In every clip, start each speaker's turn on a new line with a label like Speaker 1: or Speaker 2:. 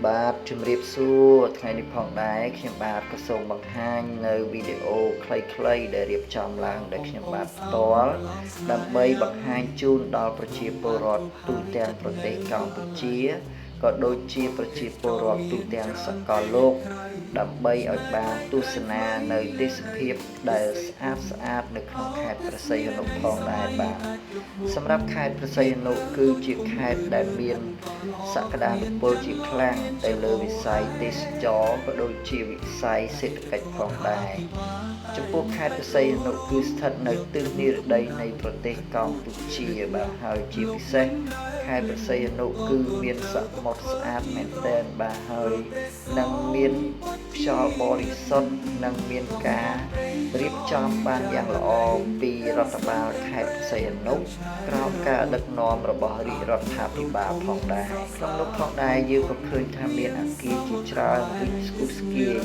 Speaker 1: បាទជំរាបសួរថ្ងៃនេះផងដែរខ្ញុំបាទក៏សូមបង្ហាញនៅវីដេអូខ្លីៗដែលរៀបចំឡើងដោយខ្ញុំបាទផ្ទាល់ដើម្បីបង្ហាញជូនដល់ប្រជាពលរដ្ឋទូទាំងប្រទេសកម្ពុជាក៏ដូចជាប្រជាពលរដ្ឋទូទាំងសកលលោកដើម្បីឲ្យបានទស្សនានៅទេសភាពដែលស្អាតស្អាតនៅក្នុងខេត្តព្រះសីហនុផងដែរបាទសម្រាប់ខេត្តព្រះសីហនុគឺជាខេត្តដែលមានសក្តានុពលជាខ្លាំងទៅលើវិស័យទេសចរណ៍ក៏ដូចជាវិស័យសេដ្ឋកិច្ចផងដែរចំពោះខេត្តព្រះសីហនុគឺស្ថិតនៅទិសនិរតីនៃប្រទេសកម្ពុជាបាទហើយជាពិសេសខេត្តព្រះសីហនុគឺមានសមុទ្រស្អាតមែនទែនបាទហើយនឹងមានខ្យល់បរិសុទ្ធនិងមានការរៀបចំបានយ៉ាងល្អពីរដ្ឋបាលខេត្តព្រះសីហនុក្រោមការដឹកនាំរបស់រាជរដ្ឋាភិបាលផងដែរក្នុងនោះផងដែរយើងក៏ឃើញថាមានអគារជាច្រើនរីកស្គុះស្គាយ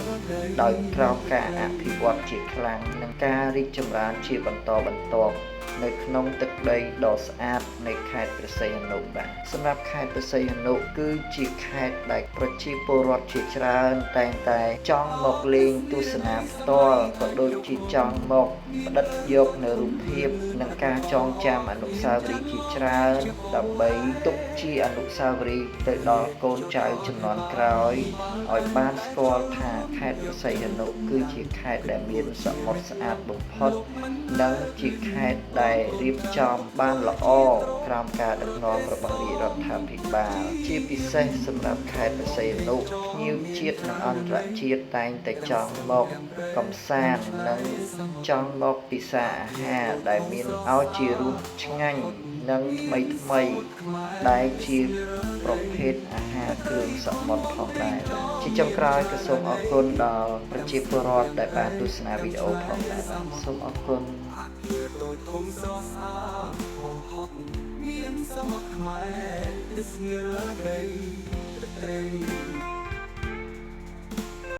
Speaker 1: ដោយក្រោមការអភិវឌ្ឍជាខ្លាំងនិងការរីកចម្រើនជាបន្តបន្ទាប់នៅក្នុងទឹកដីដ៏ស្អាតនៃខេត្តព្រះសីហនុបាទសម្រាប់ខេត្តព្រះសីហនុគឺជាខេត្តដែលប្រជាពលរដ្ឋជាច្រើនតែងតែចង់មកលេងទស្សនាផ្ទាល់ក៏ដូចជាចង់មកផ្ដិតយកនៅរូបភាពនិងការចងចាំអនុស្សាវរីយ៍ជាច្រើនដើម្បីទុកជាអនុស្សាវរីយ៍ទៅដល់កូនចៅជំនាន់ក្រោយឲ្យបានស្គាល់ថាខេត្តព្រះសីហនុគឺជាខេត្តដែលមានសមុទ្រស្អាតបំផុតនិងជាខេត្តដែលរៀបចំបានល្អក្រោមការដឹកនាំរបស់រាជរដ្ឋាភិបាលជាពិសេសសម្រាប់ខេត្តព្រះសីហនុភ្ញៀវជាតិនិងអន្តរជាតិតែងតែចង់មកកម្សាន្តនិងចង់មកពិសាអាហារដែលមានឲ្យជារសឆ្ងាញ់និងថ្មីថ្មីដែលជាប្រភេទអាហារគ្រឿងសមុទ្រផងដែរជាចុងក្រោយក៏សូមអរគុណដល់ប្រជាពលរដ្ឋដែលបានទស្សនាវីដេអូផងដែរសូមអរគុណ
Speaker 2: តូចធំស្រស់ស្អាតហហត់មានសមុទ្រខ្មែរទិសងើដីត្រី។